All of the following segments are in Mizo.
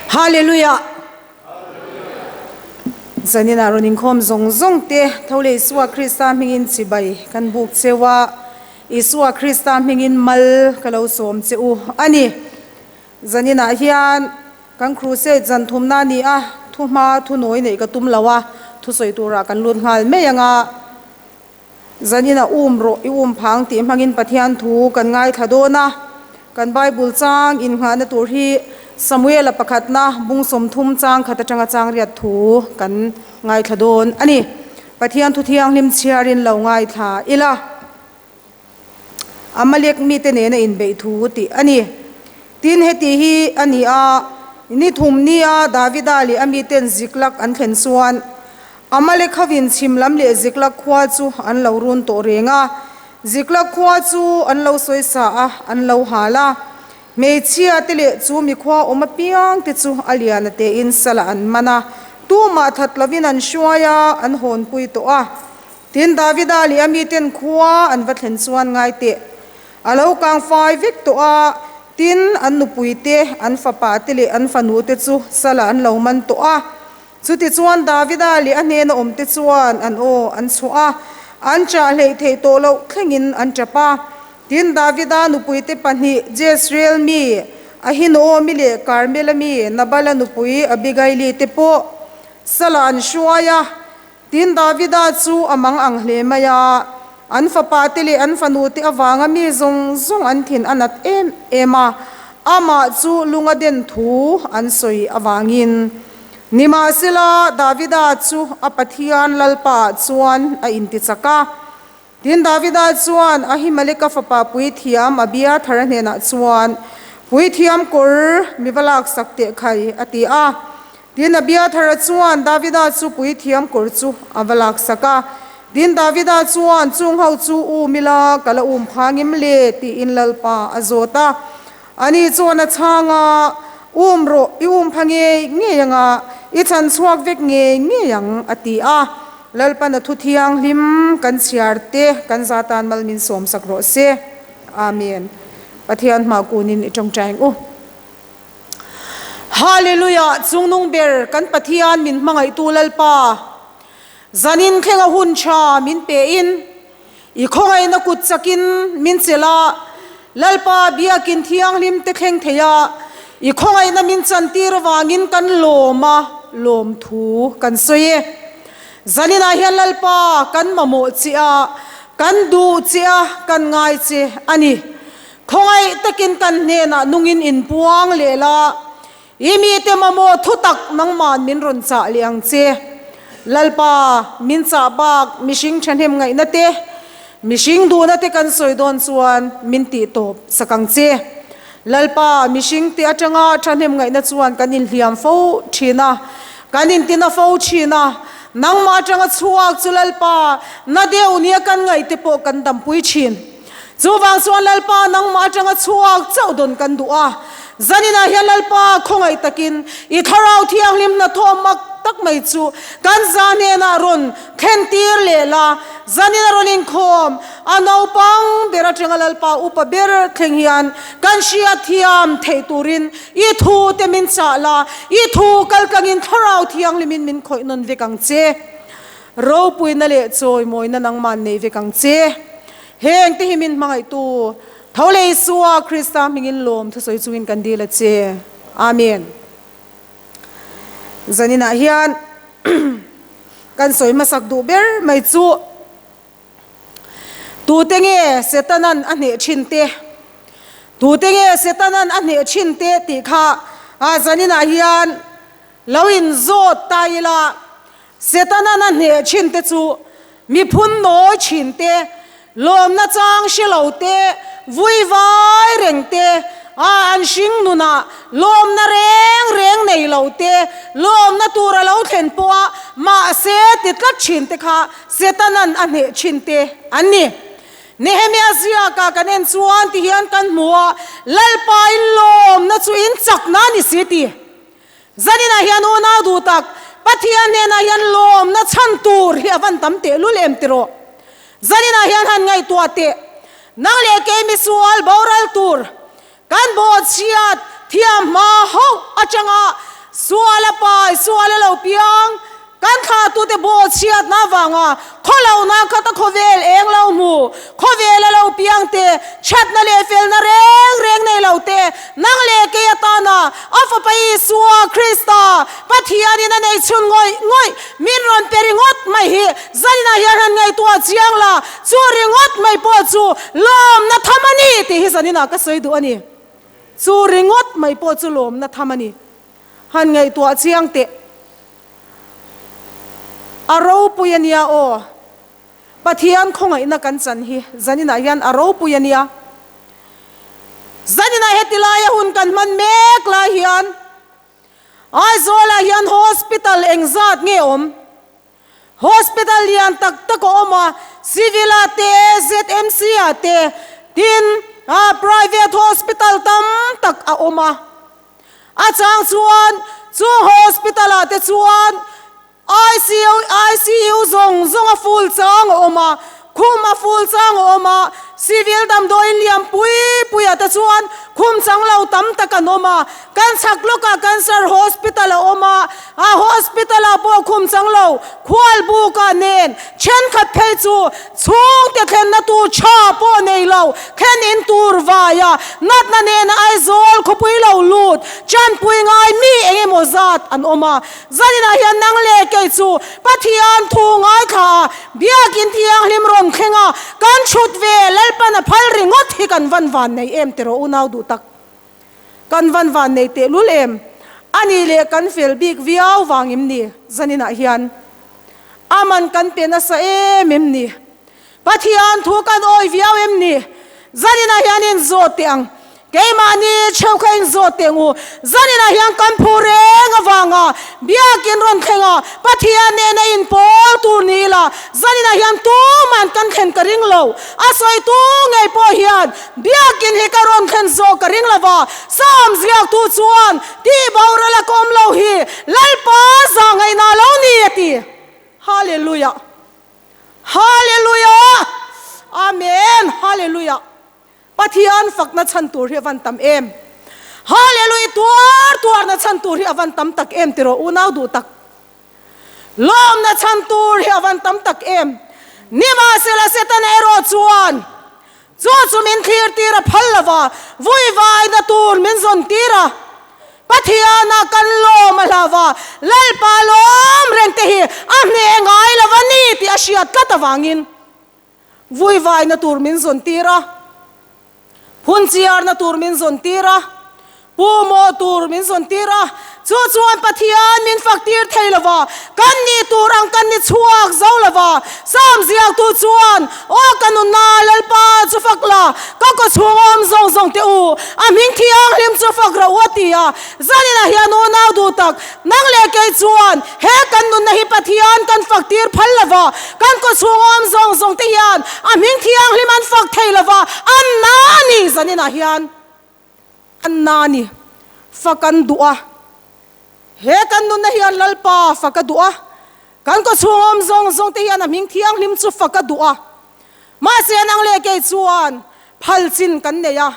Hallelujah! Zaninah rawn inkhawm zawng zawng te tho leh Isua Krista hmingin chibai kan buk cheu a, Isua Krista hmingin mal ka lo sawm che u a ni. Zaninah hian kan crusade zan thumna a ni a, thu hma thu nawi neih ka tum lo a, thusawi turah kan lut nghal mai ang a. Zanin a um rawh i um phang tih hmangin Pathian thu kan ngaithla dawn a, kan Bible chang innghahna tur hi Samuela pakhatna bung 30 chang khat atanga chang riat thu kan ngaithla dawn a ni. Pathian thu thianghlim chhiarin lo ngaithla ila. Amalek mite nena inbeih thu tih a ni. Tin, heti hi a ni a, ni thum nia Davida leh a miten Ziklag an thlen chuan Amalek hovin chhim lam leh Ziklag khua chu an lo run tawh reng a. Ziklag khua chu an lo sawi sa a, an lo hal a. Hmeichhia te leh chu mikhua awm apiang te chu a lian a tein salah an man a, tumah that lovin an hruai a, an hawnpui tawh a. Tin, Davida leh a miten khua an va thlen chuan ngai teh. A lo kang fai vek tawh a, tin, an nupui te, an fapa te leh an fanu te chu salah an lo man tawh a. Chutichuan Davida leh a hnena awm te chuan an aw an chhuah a, an chah hleih theih tawh loh thlengin an tap a. Tin, Davida nupui te pahnih, Jezreel mi Ahinoami leh Karmela mi Nabala nupui Abigaili te pawh salah an hruai a. Tin, Davida chu a mang ang hle mai a, an fapa te leh an fanu te avanga mi zawng zawng an thin a nat em em a, amah chu lunga den thu an sawi avangin. Nimahsela, Davida chu a Pathian Lalpaah chuan a intichak a. Tin, Davida chuan Ahimeleka fapa puithiam Abiathara hnenah chuan, Puithiam kawr mi va laksak teh khai, a ti a. Tin, Abiathara chuan Davida chu puithiam kawr chu a va laksak a. Tin, Davida chuan, Chung ho chu um ila, ka la um phangim le, tiin Lalpa a zawt a. Ani chuan a chhang a, Um rawh, i um pha ngei ngei ang a, i chhan chhuak vek ngei ngei ang, a ti a. Lalpan a thu thianghlim kan chhiar te kan za tan mal min sawmsak rawh se. Amen. Pathian hma kunin i tawngtai ang u. Hallelujah! Chungnung ber kan Pathian min hmangaihtu Lalpa, zanin thlenga hun tha min pe in, i khawngaihna kut chakin min chelh a, Lalpa biakin thianghlim te thleng thei a, i khawngaihna min chantir avangin kan lawm a, lawmthu kan sawi e. Zaninah hian Lalpa kan mamawh che a, kan duh che a, kan ngai che a ni. Khawngaih takin kan hnenah nungin inpuang leh la, I mite mamawh thutak nangman min rawn chah leh ang che. Lalpa, min chah bak mihring thahnem ngaihna te, mihring duhna te kan sawi dawn chuan min tih tawp sak ang che. Lalpa, mihring te atanga thahnem ngaihna chuan kan inhliam fo thin a, kan intina fo thin a, nangmah atanga chhuak chu Lalpa, na deuh nia kan ngaih te pawh kan dampui thin. Chuvang chuan Lalpa nangmah atanga chhuak chauh dawn kan duh a, zaninah hian Lalpa khawngaih takin i Thlarau Thianghlim hnathawh mak tak mai chu kan za hnenah rawn thlentir leh la, zanina rawn inkhawm a naupang ber atanga Lalpa upa ber thleng hian kan hriatthiam theih turin i thu te min chah la, i thu kaltlangin Thlarau Thianghlimin min khawih nawn vek ang che. Ropuina leh chawimawina nangman nei vek ang che. Heng te hi min hmangaihtu tho leh Isua Krista hmingin lawm thusawi chungin kan dil a che. Amen. Zaninah hian kan sawi hmasak duh ber mai chu tute nge Setanan a hneh thin te, tute nge Setanan a hneh thin te tih kha zaninah hian Lo inzawt ta ila, Setanan a hneh thin te chu miphun nawi thin te, lawmna chang hre lo te, vui vai reng te, a an hring nunah lawmna reng reng nei lo te, lawmna tur a lo thlen pawh a mahse ti tlat thin te kha Setanan a hneh thin te an ni. Nehemia ziakah kan en chuan ti hian kan hmu a, Lalpa in lawmna chu in chakna a ni si ti. Zaninah hian unau duh tak, Pathian hnenah hian lawmna chhan tur hi a van tam tehlul em tiraw? Zaninah hian han ngaihtuah teh, nang leh kei misual boral tur kan bawhchhiat thiam hma hauh atanga. Suala pai, suala lo piang, kan thlahtute bawh chhiatna avanga khawlohna khat a khawvel eng lo hmu, khawvela lo piang te, thatna leh felna reng reng nei lo te, nang leh kei atana a Fapa Isua Krista Pathianin a nei chhun ngawih ngawih min rawn pe ringawt mai hi zaninah hian han ngaihtuah chiang la, chu ringawt mai pawh chu lawmna tham a ni tih hi zaninah ka sawi duh a ni. Chu ringawt mai pawh chu lawmna tham a ni. Han ngaihtuah chiang teh. A ropui a nia aw. Pathian khawngaihna kan chan hi zaninah hian a ropui a nia. Zaninah heti laia hun kan hman mek lai hian Aizawlah hian hospital engzat nge awm? Hospital lian tak tak a awm a, Civil ah te, ZMC ah te, tin private hospital tam tak a awm a. A chang chuan chu hospital ah te chuan ICU, ICU zawng zawng a full chang a awm a, khum a full chang a awm a, civil damdawiin lian pui pui ah te chuan khum chang lo tam tak an awm a, kan chhak lawkah cancer hospital a awm a, A hospital ah pawh khum chang lo, khual buk ah nen thenkhat phei chu chhungte thlenna tur tha pawh nei lo, thlen in tur vai a, natna nena Aizawl khawpui lo lut chanpui ngai mi eng emaw zat an awm a. Zaninah hian nang leh kei chu Pathian thu ngaithla a, Biakin thianghlim rawn thleng a, kan chhut ve Lalpan a phal ringawt hi kan van van nei em tiraw unau duh tak. Kan van van nei tehlul em? A nih leh kan fel bik viau vang em ni zaninah hian? A man kan pe nasa em em ni? Pathian thu kan awi viau em ni? Zaninah hian inzawt teh ang. Keimahni chheu kha inzawt teh ang u. Zaninah hian kan phu reng avanga biakin rawn thleng a, Pathian nena inpawl tur ni ila, zaninah hian tuman kan thlen ka ring lo. A sawitu ngei pawh hian Biakin hi ka rawn thlen zawk ka ring lova, Salm ziaktu chuan tih boral a ka awm lo hi Lalpa zah ngaihna lo ni a ti. Hallelujah! Hallelujah! Amen! Hallelujah! Pathian fakna chhan tur hi a van tam em! Hallelujah! Tuar tuarna chhan tur hi a van tam tak em tiraw unau duh tak. Lawmna chhan tur hi a van tam tak em! Nimahsela Setana erawh chuan chu chu min thlir tir a phal lo va, vuivaina tur min zawn tir a. Pathiana kan lawm a hlau va, Lalpa lawm reng te hi a hneh ngai lo va ni tih a hriat tlat avangin vuivaina tur min zawn tir a. Phunchiarna tur min zawn tir a, pu maw tur min zawn tir a, chu chuan Pathian min fak tir thei lo va, kan nih tur ang kan ni chhuak zo lo va. Salm ziaktu chuan, Aw ka nunna Lalpa chu fak la, ka kaw chhung awm zawng zawng teh u, a hming thianghlim chu fak rawh u a ti a. Zaninah hian unau duh tak, nang leh kei chuan he kan nunna hi Pathian kan fak tir phal lo va, kan kaw chhung awm zawng zawng te hian a hming thianghlim an fak thei lo va, an na a ni zaninah hian an na a ni. Fak an duh a, he kan nunna hian Lalpa fak a duh a, kan kaw chhung awm zawng zawng te hian a hming thianghlim chu fak a duh a, mahse nang leh kei chuan phal chin kan nei a.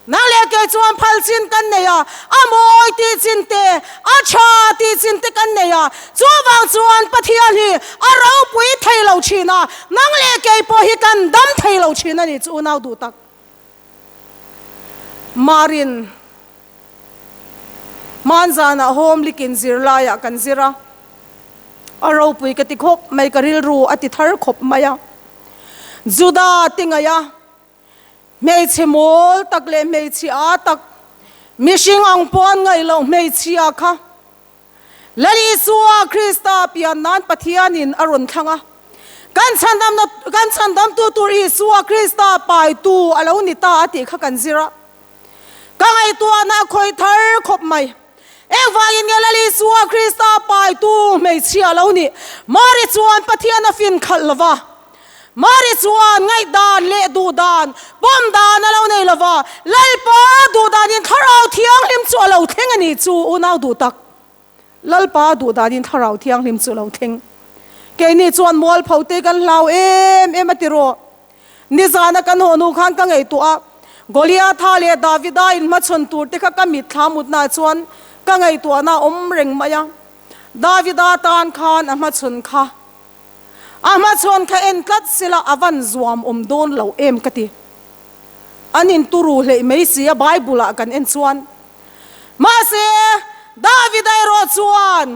Nang leh kei chuan phal chin kan nei a, a mawi tih chin te, a tha tih chin te kan nei a. Chuvang chuan Pathian hi a ropui thei lo thin a, nang leh kei pawh hi kan dam thei lo thin a ni chu unau duh tak. Marin hmanzanah home likin zirlaiah kan zir a, a ropui ka ti khawp mai, ka rilru a ti thar khawp mai a. Juda te ngaih a. Hmeichhe mawl tak leh hmeichhe aa tak, mihring ang pawh an ngaih loh hmeichhia kha Lal Isua Krista pian nan Pathianin a rawn thlang a. Kan chhandamna, kan chhandamtu tur Isua Krista paitu a lo ni ta a tih kha kan zir a. Ka ngaihtuahna a khawih thar khawp mai. Engvangin nge Lal Isua Krista paitu hmeichhia a lo nih? Mari chuan Pathian a fin khalh lo va. Mari chuan ngaihdan leh duhdan, pawm dan a lo nei lo va. Lalpa duhdanin Thlarau Thianghlim chu a lo thleng a ni chu unau duh tak. Lalpa duhdanin Thlarau Thianghlim chu a lo thleng. Keini chuan mualpho te kan hlau em em a ti rawh. Nizana kan haw hnu khan ka ngaihtuah a, Goliatha leh Davida inhmachhawn tur te kha ka mitthla mutnaah chuan. Ka ngaihtuahna a awm reng mai a, Davida tan khan a hmachhawn kha a hmachhawn kha en tlat sela a van zuam awm dawn lo em ka ti. An inturu hleih mai si a Bible ah kan en chuan. Mahse, Davida erawh chuan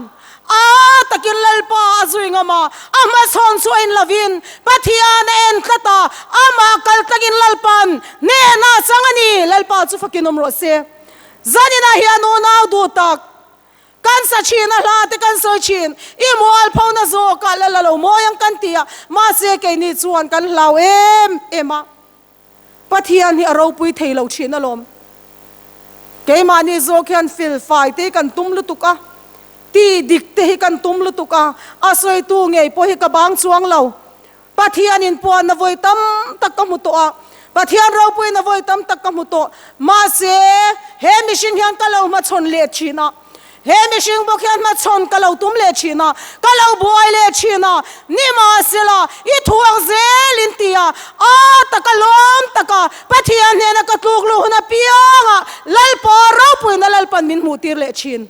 a takin Lalpa a zui ngam a, a hmachhawn chu a in lovin Pathian a en tlat a, amah kal tlakin Lalpa'n hnehna a chang a ni. Lalpa chu fakin awm rawh se. Zaninah hian unau duh tak, kan sa thin a hla te kan sawi thin, i mualphona zawkah la la lo mawi ang kan ti a, mahse keini chuan kan hlau em em a. Pathian hi a ropui thei lo thin alawm. Keimahni zawk hian fel fai te hi kan tum lutuk a, ti dik te hi kan tum lutuk a, a sawitu ngei pawh hi ka bang chuang lo. Pathianin puanna vawi tam tak ka hmu tawh a, Pathian ropuina vawi tam tak ka hmu tawh. Mahse, he mihring hian ka lo hmachhawn leh thin a, he mihring bawk hian hmachhawn ka lo tum leh thin a, ka lo buai leh thin a, nimahsela, i thu ang zelin tia a taka lawm taka Pathian hnena ka tluk luh hun apiangah Lalpa ropuina Lalpan min hmuhtir leh thin.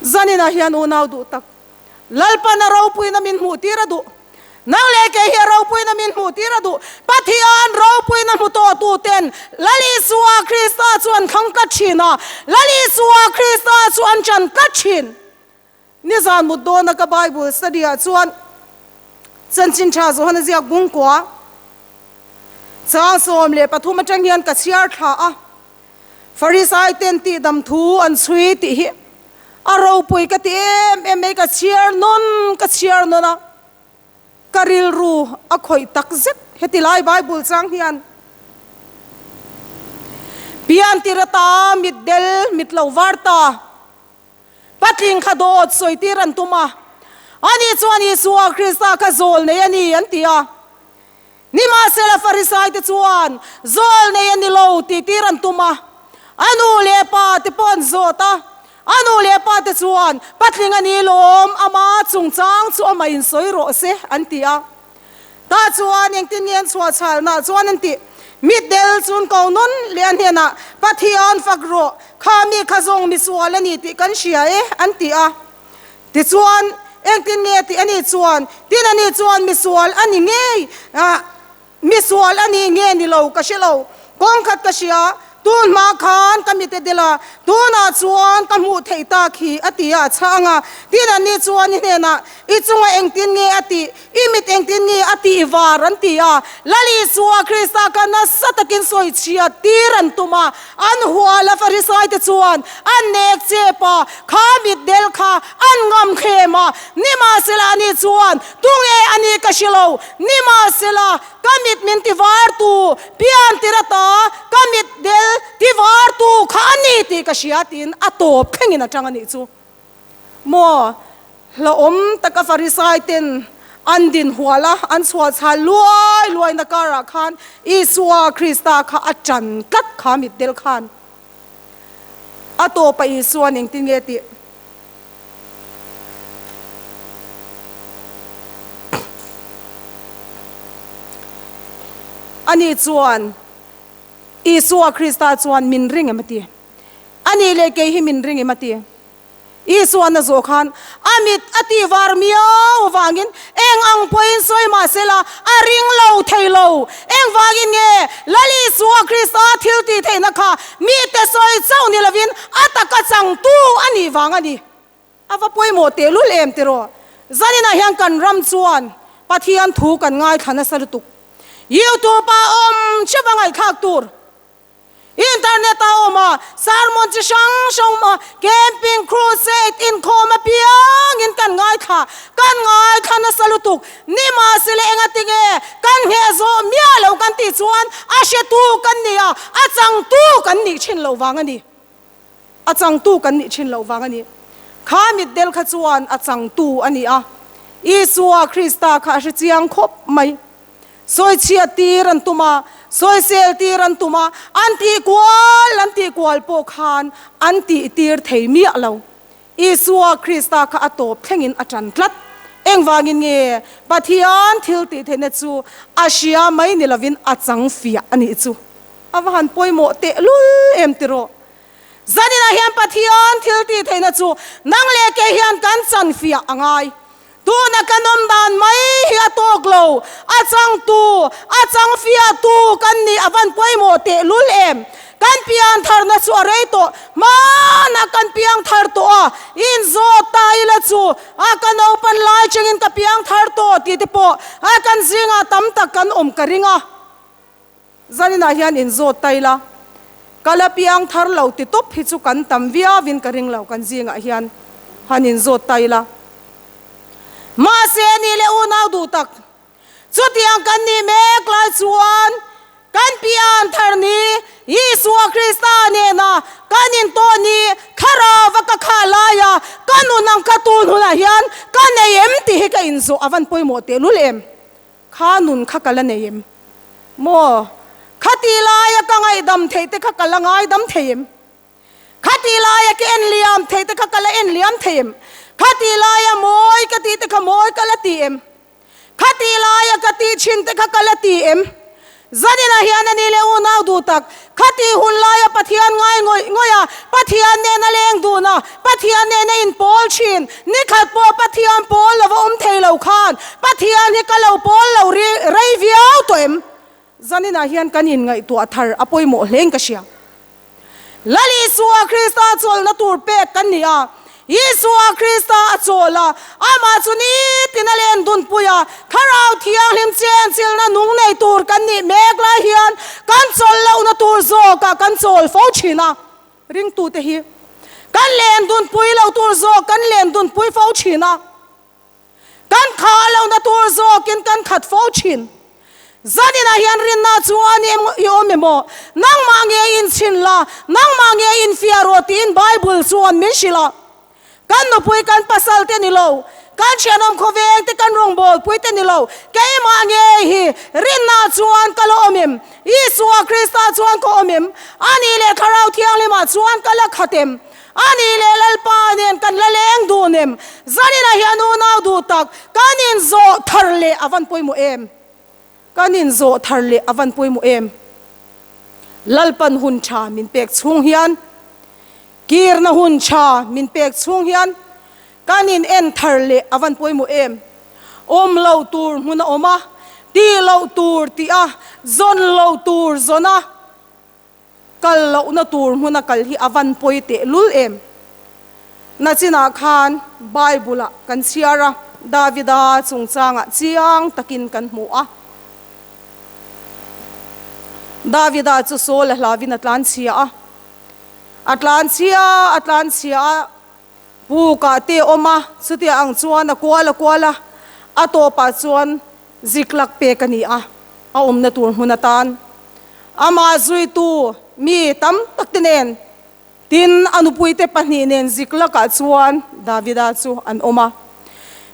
Zaninah hian unau duh tak. Lalpan a ropuina min hmuhtir a duh. Nang leh kei hi a ropuina min hmuhtir a duh. Pathian ropuina hmu tawh tuten Lal Isua Krista chu an thlang tlat thin a, Lal Isua Krista chu an chan tlat thin. Nizan mut dawna ka Bible study ah chuan Chanchin Tha Johana ziak bungkua chang 13 atang hian ka chhiar thla a. Farisai ten tihdam thu an chhui tih hi a ropui ka ti em em mai, ka chhiar nawn ka chhiar nawn a, ka rilru a khawih tak zet heti lai Bible chang hian pian tir ata mit del mit lo var ta patling kha dawt sawi tir an tum a, ani chuan Isua Krista kha zawl nei a ni an ti a. Nimahsela Farisaite chuan zawl nei a ni lo tih tir an tum a, a nu leh pa te pawh an zawt a. A nu leh pa te chuan, Patling a ni lawm, ama chungchang chu amah in sawi rawh se, an ti a. Tah chuan engtin nge an chhuah chhalna chuan an ti, Mitdel chun ko nawn leh a hnenah, Pathian fak rawh, kha mi kha zawng misual a ni tih kan hria e, an ti a. Tichuan, engtin nge tih a nih chuan, tin a nih chuan misual a ni ngei, ah, misual a ni nge ni lo ka hre lo. Kawng khat ka hria, tun hma khan ka mite del a, tunah chuan ka hmuh theih tak hi a ti a, a chhang a. Tin a nih chuan i hnenah, I chunga engtin nge a tih, i mit engtin nge a tih var an ti a. Lal Isua Krista kha nasa takin sawichhia tir an tum a, An hual a Farisaite chuan an nek chep a, kha mitdel kha an ngam khem a, nimahsela ani chuan, Tunge a nih ka hre lo, nimahsela ka mit min ti vartu, pian tir ata ka mitdel ti vartu kha a ni tih ka hria tiin a tawp thlengin a tang a nih chu. Maw hlauhawm taka Farisaiten an din hual a, an chhuah chhal luai luaina karah khan Isua Krista kha a tan tlat kha mitdel khan. A tawpa Isua'n engtin nge tih? Ani chuan Isua Krista chuan min ring em a ti. Ani leh kei hi min ring em a ti. Isuan a zawh khan a mit a tih var miau avangin eng ang pawhin sawi mah sela a ring lo thei lo. Engvangin nge Lal Isua Krista thil tih theihna kha mite sawi chauh ni lovin a taka changtu a nih vang a ni. A va pawimawh tehlul em tiraw? Zaninah hian kan ram chuan Pathian thu kan ngaithla nasa lutuk. YouTube ah awm theuh a ngaihthlak tur. Internet a awm a, sermon chi hrang hrang awm a, camping, crusade, inkhawm apiangin kan ngaithla, kan ngaithla nasa lutuk. Nimahsela engatinge kan ngheh zawh miah lo kan tih chuan a hretu kan ni a, a changtu kan nih thin loh vang a ni. A changtu kan nih thin loh vang a ni. Kha mitdel kha chuan a changtu a ni a, Isua Krista kha a hre chiang khawp mai. Sawichhiat tir an tum a, sawisel tir an tum a, an tih kual an tih kual pawh khan an tih tir thei miah lo. Isua Krista kha a tawp thlengin a tan tlat. Engvangin nge Pathian thil tih theihna chu a hria mai ni lovin a chang fiah a nih chu. A va han pawimawh tehlul em tiraw? Zaninah hian Pathian thil tih theihna chu nang leh kei hian kan chanfiah a ngai. Tuna kan awm dan mai hi a tawk lo, a changtu, a changfiahtu kan nih a van pawimawh tehlul em? Kan piang tharna chu a rei tawh, hmanah kan piang thar tawh a, inzawt ta ila chu a ka naupan lai chengin ka piang thar tawh tih te pawh a kan zingah tam tak kan awm ka ring a. Zaninah hian inzawt ta ila, ka la piang thar lo ti tawp hi chu kan tam viauin ka ring lo kan zingah hian han inzawt ta ila. Mahse ni leh unau duh tak, chutiang kan nih mek lai chuan kan pian thar ni Isua Krista nena kan intawh ni Thlarauva ka khah laia ka nun ang kha tun hunah hian ka nei em tih hi ka inzawh a van pawimawh tehlul em. Kha nun kha ka la nei em? Maw? Khati laia ka ngaihdam theih te kha ka la ngaidam thei em? Khati laia ka en liam theih te kha ka la en liam thei em? Khati laia mawi ka tih te kha mawi ka la ti em? Khati laia ka tih thin te kha ka la ti em? Zaninah hian a ni leh unau duh tak, khati hun laia Pathian ngai ngawih ngawih a, Pathian nena leng dun a, Pathian nena inpawl thin, nikhat pawh Pathian pawl lova awm thei lo khan Pathian hi ka lo pawl lo rei viau tawh em? Zaninah hian kan inngaihtuah thar a pawimawh hlein ka hria. Lal Isua Krista chawlhna tur pek kan ni a. Isua Krista a chawl a, amah chu nitin a len dunpui a, Thlarau Thianghlim chenchilhna nung nei tur kan nih mek lai hian kan chawlh lohna tur zawkah kan chawl fo thin a. Ringtute hi kan len dunpui lo tur zawk kan len dunpui fo thin a. Kan khah lohna tur zawkin kan khat fo thin. Zaninah hian rinna chu a ni i awm emaw? Nangmah nge inchhin la, nangmah nge infiah rawh tiin Bible chuan min hrilh a. Kan nupui kan pasal te ni lo, kan thianawm khawveng te kan rawngbawlpui te ni lo, keimah nge hi rinna chuan ka la awm em? Isua Krista chuan ka awm em? Anih leh Thlarau Thianghlimah chuan ka la khat em? A nih leh Lalpa nen kan la leng dun em? Zaninah hian unau duh tak, kan inzawh thar leh a van pawimawh em? Kan inzawh thar leh a van pawimawh em? Lalpan hun tha min pek chhung hian, kirna hun tha min pek chhung hian kan in en thar leh a van pawimawh em? Awm lo tur hmun a awm a, tih loh tur tih a, zawn lo tur zawn a, Kal lohna tur hmuna kal hi a van pawi teh lul em? Nachinah khan Bible-ah kan chhiar a, Davida chungchangah chiang takin kan hmu a. Davida chu Saul a hlavin a tlanchhia a, a tlanchhia a tlanchhia a, pukah te a awm a, chutia ang chuan a kual a kual a, a tawpah chuan Ziklak pek a ni a, a awmna tur hmun atan amah zuitu mi tam tak te nen, tin a nupuite pahnih nen Ziklakah chuan Davida chu an awm a.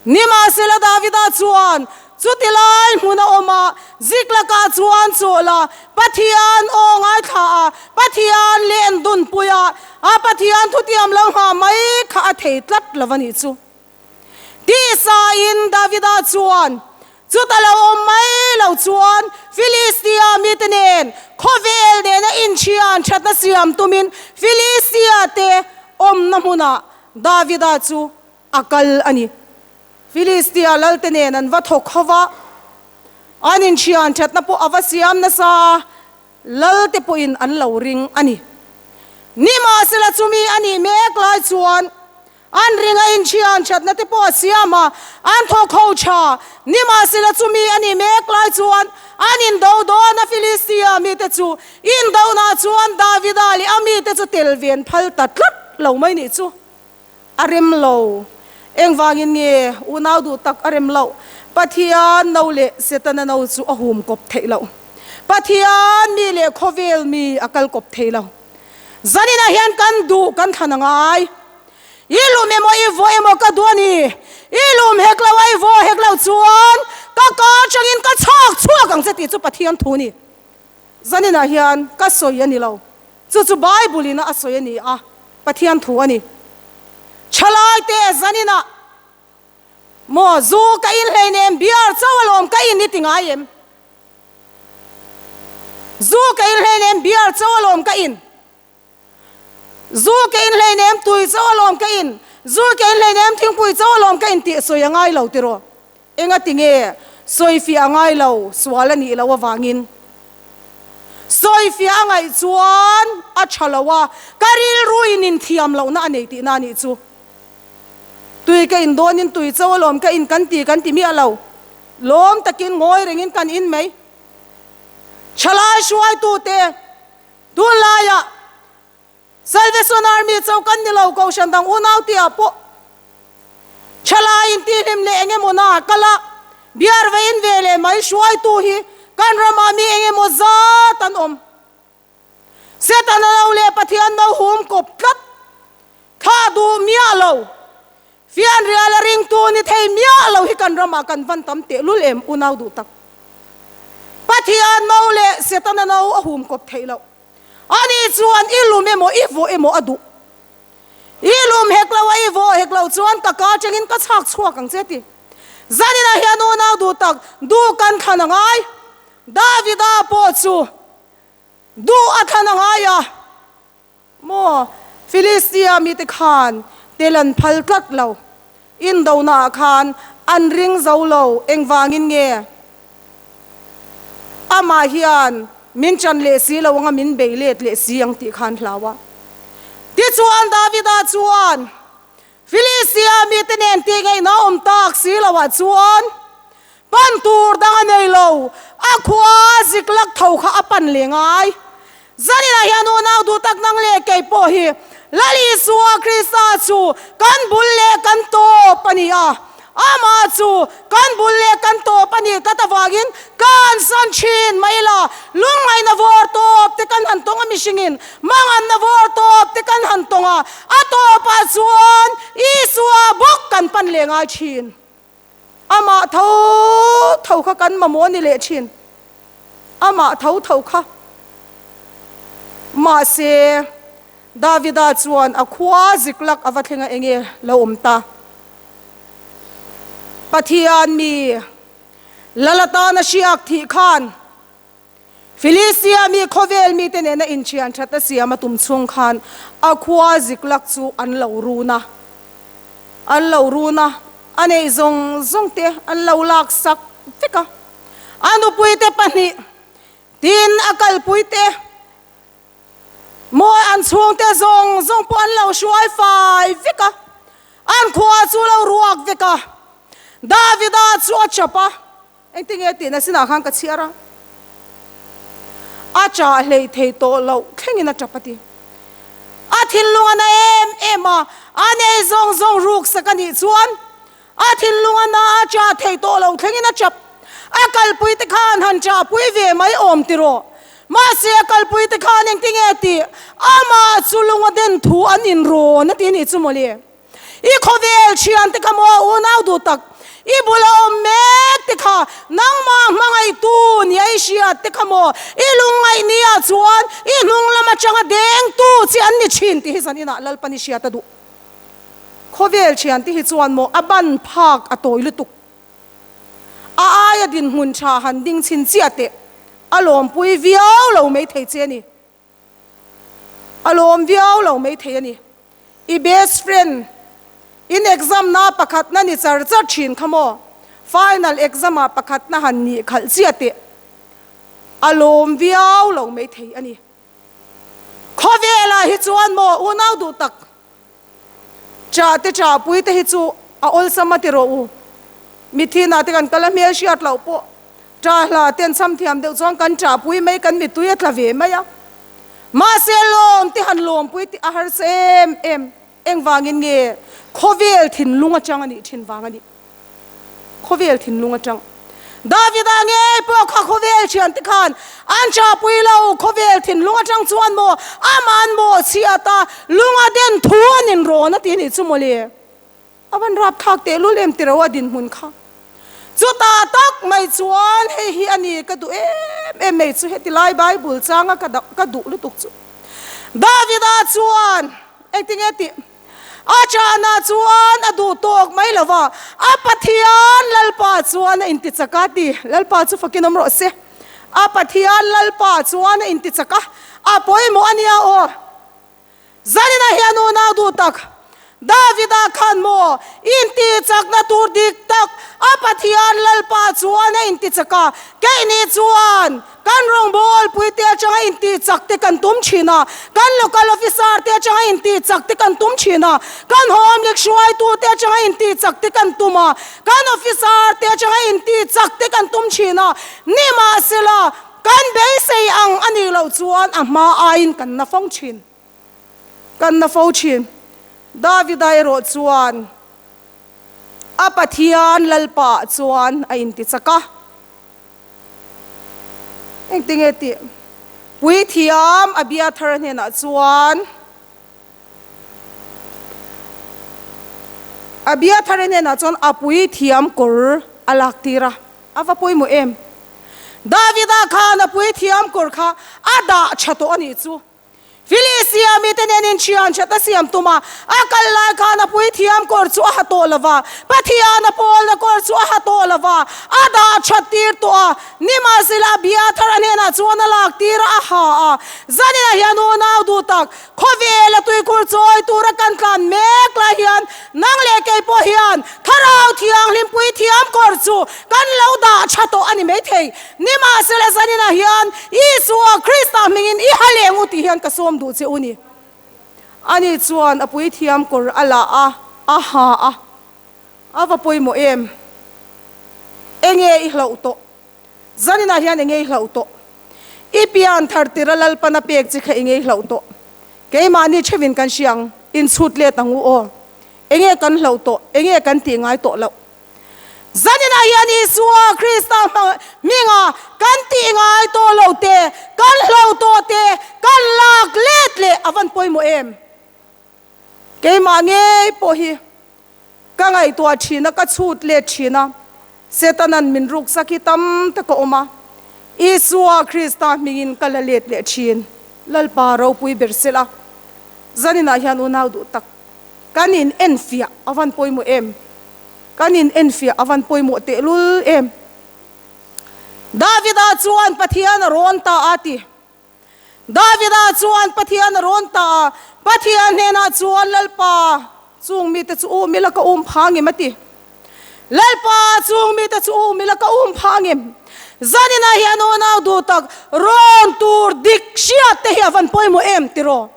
Nimahsela Davida chuan chuti lai hmun a awm a, Ziklakah chuan chawl a, Pathian aw ngaithla a, Pathian len dunpui a, a Pathian thutiam lo nghah mai kha a thei tlat lo a nih chu. Tisa-in Davida chuan, Chuta lo awm mai lo chuan Filistia mite nen khawvel nena inthian thatna siam tumin Filistia te awmna hmunah Davida chu a kal a ni. Filistia lalte nen an va thawk ho va, an inthian thatna pawh a va siam nasa a, lalte pawhin an lo ring a ni. Nimahsela chumi a nih mek lai chuan An ring a inthian thatna te pawh a siam a, an thawk ho tha. Nimahsela chumi a nih mek lai chuan an indo dawn a, Filistia mite chu indonah chuan Davida leh a mite chu tel ven phal ta tlat lo mai nih chu a rem lo. Engvangin nge unau duh tak a rem loh? Pathian no leh Setana no chu a hum kawp theih loh. Pathian mi leh khawvel mi a kal kawp thei lo. Zaninah hian kan duh kan thlan a ngai. I lum emaw i vaw emaw ka duh a ni. I lum hek lo a i vaw hek lo chuan ka ka atangin ka chhak chhuak ang che tih chu Pathian thu a ni. Zaninah hian ka sawi a ni lo. Chu chu Bible in a sawi a ni a, Pathian thu a ni. Thalaite zaninah maw zu ka in hleinem beer chauh alawm ka in i ti ngai em? Zu ka in hleinem beer chauh alawm ka in. Zu ka in hleinem tui cho alawm ka in, zu ka in hleinem thingpui cho alawm ka in tih sawi a ngai lo tiraw? Engati nge sawifiah a ngai lo, sual a nih loh avangin? Sawifiah a ngaih chuan a tha lo a, ka rilruin inthiam lohna a nei tihna a nih chu. Tui ka in dawnin tui cho alawm ka in kan ti kan ti miah lo. Lawm takin ngawi rengin kan in mai. Thalai hruaitute tunlaiah Salvation Army cho kan ni lo, Kohhran dang unau tihah pawh thalai intihhlim leh eng emaw na kal a, biar ve in ve leh mai hruaitu hi kan ramah mi eng emaw zat an awm. Setana lo leh Pathian no hum kawp tlat, thlah duh miah lo, fianrial a ringtu ni thei miah lo hi kan ramah kan van tam tehlul em unau duh tak. Pathian no leh Setana no a hum kawp theih loh. Ani chuan i lum emaw i vawh emaw a duh. I lum hek lo a i vawh hek lo chuan ka ka atangin ka chhak chhuak ang che ti. Zaninah hian unau duh tak duh kan thlan a ngai. Davida pawh chu duh a thlan a ngai a. Maw Filistia mite khan tel an phal tlat lo. Indonaah khan an ring zo lo, engvangin nge? Amah hian min chan leh si lo anga min bei let leh si ang tih khan hlau a. Tichuan Davida chuan Filistia mite nen tih ngaihna awm tak si loah chuan pan tur dang a nei lo, a khua Ziklak tho kha a pan leh ngai. Zaninah hian unau duh tak nang leh kei pawh hi Lal Isua Krista chu kan bul leh kan tawp a ni a. Amah chu kan bul leh kan tawp a nih tlat avangin kan san thin mai la, lungngaihna vawr tawp te kan han tawng a mihringin manganna vawr tawp te kan han tawng a, a tawpah chuan Isua bawk kan pan leh ngai thin. Amah tho tho kha kan mamawh a ni leh thin. Amah tho tho kha. Mahse, Davida chuan a khua Ziklak a va thleng a enge lo awm ta. Pathian mi Lal atana hriak thih khan Filistia mi khawvel mite nena inthian that a siam a tum chhung khan a khua Ziklak chu an lo run a. An lo run a, a neih zawng zawng te an lo lak sak vek a. A nupuite pahnih tin a kalpuite mawi an chhungte zawng zawng pawh an lo hruai fai vek a, an khua chu lo ruak vek a. Davida chu a chap a. Engtinge tihna sinah khan ka chhiar a, a chah hlei thei tawh loh thlengin a tap a ti. A thinlung a na em em a, a nei zawng zawng ruksak a nih chuan a thinlung a na a chah thei tawh loh thlengin a tap. A kalpui te khan han chahpui ve mai awm tiraw? Mahse a kalpui te khan engtinge tih amah chu lung a den thu an inrawn a ti a nih chu mawle. I khawvel thiante kha maw unau duh tak, i bula awm mek te kha nangmah hmangaihtu ni a i hriat te kha maw i lungngaih ni ah chuan i hnung lam atanga dengtu chi an ni thin tih hi zan inah Lalpan i hriat a duh. Khawvel thiante hi chuan maw a ban phak a tawi lutuk. A aia dinhmun tha han ding chhin chiah teh a lawmpui viau lo maithei che a ni. A lawm viau lo maithei a ni. I best friend in exam na pakhat na ni char char thin kha maw? Final exam ah pakhat na han nih khalh chiah teh. A lawm viau lo maithei a ni. Khawvelah hi chuan maw unau duh tak Chah te chah pui te hi chu a awlsam a ti rawh u. Mithinah te kan kal a hmel hriat loh pawh ṭah hla te an cham thiam deuh chuan kan ṭah pui mai kan mittui a tla ve mai a. Mahse lawm te han lawm pui tih a harsa em em. Engvangin nge khawvel thinlung atang a nih thin vang a nih. Khawvel thinlung atang. Davida ngei pawh kha khawvel thian te khan an chahpui lo, khawvel thinlung atang chuan maw aman maw chhiat a lung a den thu an inrawn a ti nih chu mawle. A van rapthlak tehlul em tiro a dinhmun kha. Chutah tak mai chuan hei hi a ni ka duh em em mai chu heti lai Bible changa ka duh lutuk chu. Davida chuan engtinge tih? A chahna chuan a duh tawk mai lo va, a Pathian Lalpa chuan a intichak a ti. Lalpa chu fakin awm rawh se. A Pathian Lalpa chuan a intichak a, a pawimawh a nia aw. Zaninah hian unau duh tak Davida khan maw intihchakna tur dik tak a Pathian Lalpa chuan a intichak a, keini chuan kan rawngbawlpuite atanga intihchak te kan tum thin a, kan local officer te atanga intihchak te kan tum thin a, kan home lik hruaitute atanga intihchak te kan tum a, kan officer te atanga intihchak te kan tum thin a, nimahsela kan beisei ang a nih loh chuan a hma aiin kan na fo thin. Kan na fo thin. Davida erawh chuan a Pathian Lalpaah chuan a intichak a. Engtinge tih? Puithiam Abiathar hnenah chuan Abiathar hnenah chuan a puithiam kawr a lak tir a. A va pawimawh em? Davida khan a puithiam kawr kha a dah tha tawh a nih chu. Filistia mite nen inṭhian ṭhat a siam tum a, a kal lai khan a puithiam kawr chu a ha tawh lo va, Pathian a pawlna kawr chu a ha tawh lo va, a dah ṭhat tir tawh a. Nimahsela Abiathar a hnenah chuan a lak tir a, a ha a. Zaninah hian unau duh tak, khawvela tuikhur chawi tura kan tlan mek lai hian nang leh kei pawh hian Thlarau Thianghlim puithiam kawr chu kan lo dah ṭha tawh a ni maithei. Nimahsela zaninah hian Isua Krista hmingin i ha leh ngu tih hian ka sawm duh che u ni. Ani chuan a puithiam kawr a la a, a ha a, a va pawimawh em? Enge i hlauh tawh? Zaninah hian enge i hlauh tawh? I pian thar tira Lalpan a pek che kha enge i hlauh tawh? Keimahni theuhin kan hria ang, inchhut let ang u aw. Enge kan hlauh tawh? Enge kan tih ngai tawh loh? Zaninah hian Isua Krista hminga kan tih ngai tawh lo te, kan hlo tawh te, kan lak let leh a van pawimawh em? Keimah ngei pawh hi ka ngaihtuah thin a, ka chhut let thin a, Setanan min ruksak hi tam tak a awm a, Isua Krista hmingin ka la let leh thin. Lalpa ropui ber sela, zaninah hian unau duh tak. Kan in enfiah a van pawimawh em? Kan in enfiah a van pawimawh tehlul em? Davida chuan Pathian a rawn ta a ti. Davida chuan Pathian a rawn ta a, Pathian hnenah chuan Lalpa chung mite chu um ila ka um phang em a ti. Lalpa chung mite chu um ila ka um phang em? Zaninah hian unau duh tak rawn tur dik hriat te hi a van pawimawh em tiraw?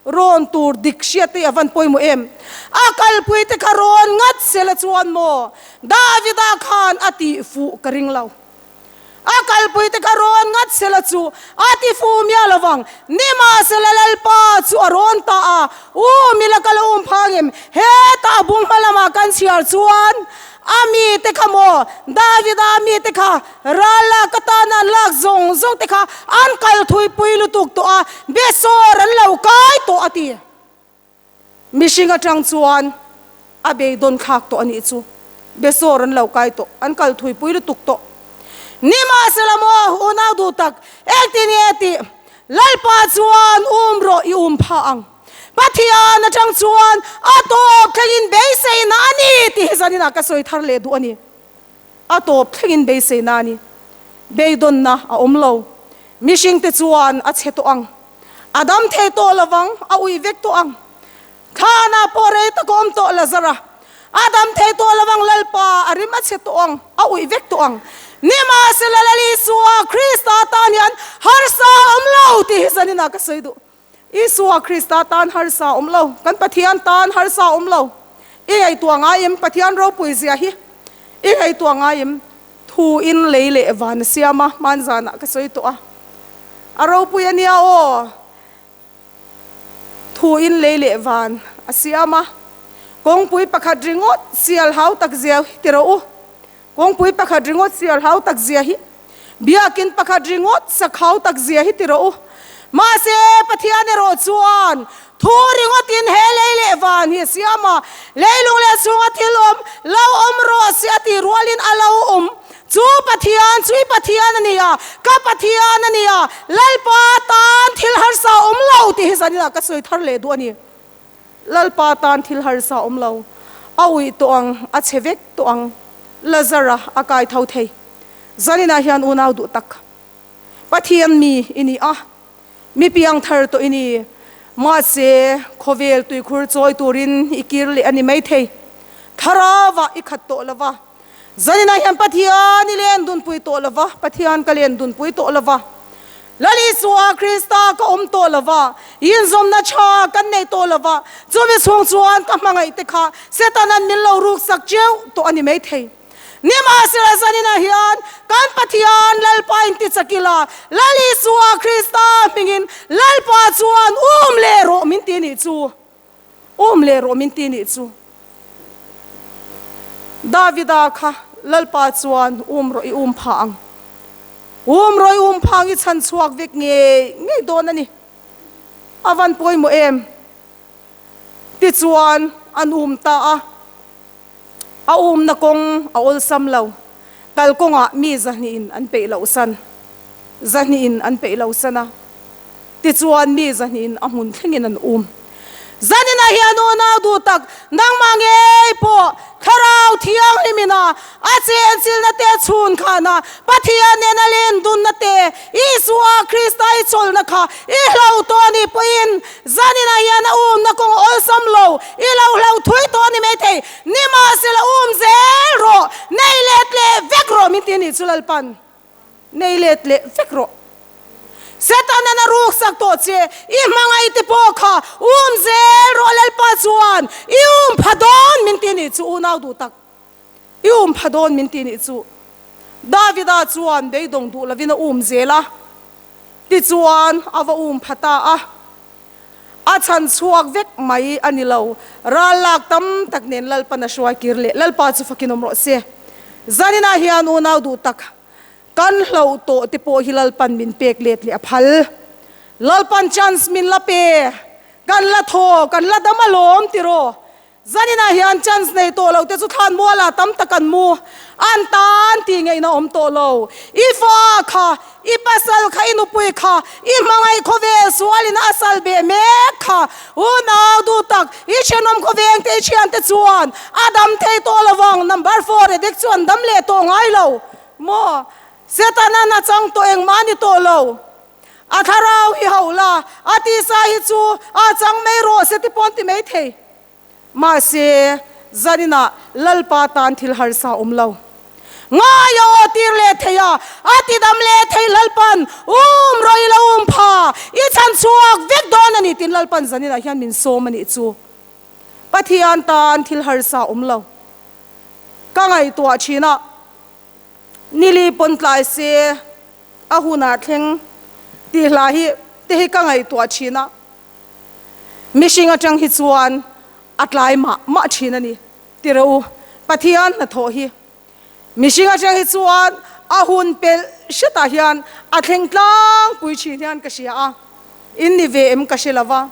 Rawn tur dik hriat te hi a van pawimawh em? A kalpui te kha rawn ngat sela chuan maw Davida khan a tih fuh ka ring lo. A kalpui te kha rawn ngat sela chu a ti fuh miah lo vang. Nimahsela Lalpa chu a rawn ta a, U mila ka lo um phang em? Hetah bung hma lamah kan chhiar chuan a mite kha maw Davida mite kha Ral lak atana an lak zawng zawng te kha an kal thuipui lutuk tawh a, Besor an lo kai tawh a ti. Mihring atang chuan a beidawn thlak tawh a nih chu, Besor an lo kai tawh, an kal thuipui lutuk tawh. Nimahsela maw unau duh tak, engtin nge tih Lalpa chuan um rawh i um phah ang. Pathian atang chuan a tawp thlengin beiseina a ni tih hi zaninah ka sawi thar leh duh a ni. A tawp thlengin beiseina a ni. Beidawnna a awm lo. Mihringte chuan a chhe tawh ang. A dam thei tawh lo vang, a ui vek tawh ang. Thlanah pawh rei tak a awm tawh Lazara. A dam thei tawh lo vang, Lalpa, a rim a chhe tawh ang, a ui vek tawh ang. Nimahsela Lal Isua Krista tan hian harsa a awm lo tih hi zaninah ka sawi duh. Isua Krista tan harsa a awm lo, kan Pathian tan harsa a awm lo. I ngaihtuah ngai em Pathian ropui zia hi? I ngaihtuah ngai em thu in lei leh van a siam a, hman zanah ka sawi tawh a. A ropui a nia aw, thu in lei leh van a siam a, kawngpui pakhat ringawt sial hau tak zia hi ti rawh u. Kawngpui pakhat ringawt sial hau tak zia hi, biakin pakhat ringawt sak hau tak zia hi ti rawh u. Mahse, Pathian erawh chuan thu ringawtin he lei leh van hi a siam a, leilung leh chhunga thil awm lo awm rawh se a tih rualin a lo awm. Chu Pathian chu i Pathian a ni a, ka Pathian a ni a, Lalpa tan thil harsa awm lo tih hi zaninah ka sawi thar leh duh a ni. Lalpa tan thil harsa awm lo, a uih tawh ang, a chhe vek tawh ang, Lazara a kai tho thei. Zaninah hian unau duh tak, Pathian mi i ni a, mi piang thar tawh i ni. Mahse, khawvel tuikhur chawi turin i kir leh a ni maithei. Thlarauah i khat tawh lo va. Zaninah hian Pathian i len dunpui tawh lo va, Pathian ka len dunpui tawh lo va. Lal Isua Krista ka awm tawh lo va, inzawmna tha kan nei tawh lo va, chumi chhung chuan ka hmangaih te kha Setanan min lo ruksak teuh tawh a ni maithei. Nimahsela zaninah hian kan Pathian Lalpa intichak ila, Lal Isua Krista hmingin Lalpa chuan um leh rawh min ti nih chu. Um leh rawh min ti nih chu. Davida kha Lalpa chuan um rawh i um phah ang. Um rawh i um phah ang i chhan chhuak vek ngei ngei dawn a ni. A van pawimawh em? Tichuan an um ta a. A umna kawng a awlsam lo. Kalkawngah mi zahnihin an peih loh san. Zahnihin an peih lo san a. Tichuan mi zahnihin a hmun thlengin an um. Zaninah hian unau duh tak nangmah ngei pawh Thlarau Thianghlimin a a chenchilna te chhun khana Pathian nena len dunna te Isua Krista i chawlhna kha i hlo tawh a nih pawhin Zaninah hian a umna kawng a awlsam lo, i lo hlo thui tawh a ni maithei, nimahsela um zel rawh, nei let leh vek rawh min ti a nih chu Lalpan, nei let leh vek rawh. Setanan a ruksak tawh che, i hmangaih te pawh kha um zel rawh Lalpa chuan i um pha dawn min ti a nih chu unau duh tak, i um pha dawn min ti a nih chu. Davida chuan beidawng duh lovin a um zel a. Tichuan, a va um pha ta a, a chhan chhuak vek mai a ni lo. Ral lak tam tak nen Lalpan a hruai kir leh. Lalpa chu fakin awm rawh se. Zaninah hian unau duh tak kan hloh tawh te pawh hi Lalpan min pek let leh a phal. Lalpan chance min la pe, kan la thaw, kan la dam alawm tiraw? Zaninah hian chance nei tawh lo te chu thlan mualah tam tak an mu. An tan tih ngeihna awm tawh lo. I fa kha, i pasal kha, i nupui kha, i hmangaih khawvel sualin a sal beh mek kha. Unau duh tak, i thenawm khawveng te i thiante chuan a dam thei tawh lo vang. Number four addict chu an dam leh tawh ngai lo maw? Setanan a chang tawh engmah a ni tawh lo. A thlarau hi hauh la, a tisa hi chu a chang mai rawh se ti pawn ti mai thei. Mahse, zaninah Lalpa tan thil harsa awm lo. Ngai a aw tir leh thei a, a tidam leh thei Lalpan um rawh i lo um pha, i chhan chhuak vek dawn a ni tiin Lalpan zaninah hian min sawm a nih chu. Pathian tan thil harsa awm lo. Ka ngaihtuah thin a, nili pawn tlai se a hunah thleng tih hla hi te hi ka ngaihtuah thin a. Mihring atang hi chuan a tlai mah mah thin a ni. Ti rawh u, Pathian hnathawh hi mihring atang hi chuan a hun pelh hretah hian a thleng tlangpui thin hian ka hria a, in ni ve em ka hre lo va.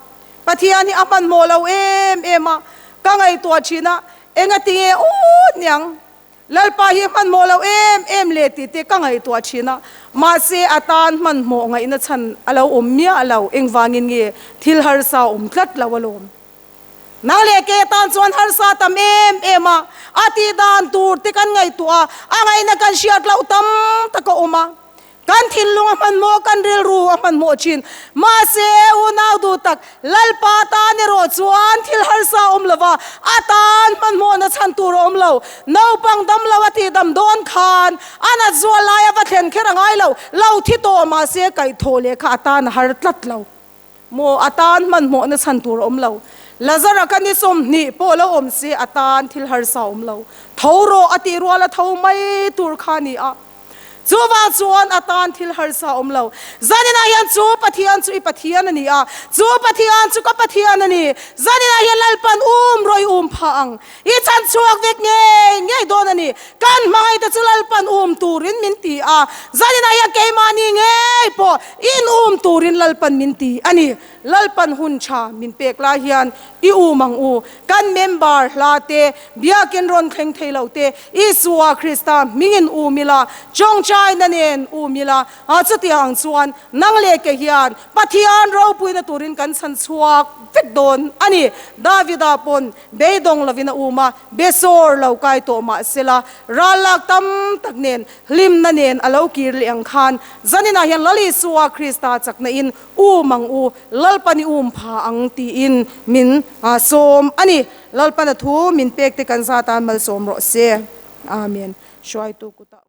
Pathian hi a hmanhmawh lo em em a, ka ngaihtuah thin a, engatinge aw niang Lalpa hi hmanhmawh lo em em le tih te ka ngaihtuah thin a, mahse a tan hmanhmawh ngaihna chhan a lo awm miah lo, engvangin nge thil harsa awm tlat lo alawm. Nang leh ke tan chuan harsa tam em em a, a tih dan tur te kan ngaihtuah a, a ngaihna kan hriat loh tam tak a awm a. Kan thinlung a hmanhmawh, kan rilru a hmanhmawh thin. Mahse, unau duh tak, Lalpa tan erawh chuan thil harsa a awm lo va, a tan hmanhmawhna chhan tur a awm lo. Naupang dam lo a tih dam dawn khan a nat zual lai a va thlen kher a ngai lo. Lo thi tawh mahse kaihthawh leh kha a tan a har tlat lo. Maw a tan hmanhmawhna chhan tur a awm lo. Lazara ka ni 20 pawh lo awm se a tan thil harsa a awm lo. Tho rawh a tih rual a tho mai tur kha a ni a. Chuvang chuan a tan thil harsa a awm lo. Zaninah hian chu Pathian chu i Pathian a ni a, chu Pathian chu ka Pathian a ni. Zaninah hian Lalpan um rawh i um phah ang. I chan chhuak vek ngei ngei dawn a ni. Kan hmangaihte chu Lalpan um turin min ti a, zaninah hian keimahni ngei pawh in um turin Lalpan min ti a ni. Lalpan hun tha min pek lai hian i um ang u. Kan member hla te, biakin rawn thleng thei lo te, Isua Krista hmingin um ila, chawngchai. Ṭawngṭaina nen um ila, chutiang chuan nang leh ke hian Pathian ropuina turin kan chhan chhuak vek dawn a ni. Davida pawn beidawng lovin a um a, besawr lo kai tawh mah sela, ral lak tam tak nen hlimna nen a lo kir leh ang khan zaninah hian Lal Isua Krista chakna in um ang u, Lalpan i um pha ang tiin min sawm a ni. Lalpan a thu min pek te kan zat a malsawm rawh se. Amen. Hruaitu kutah.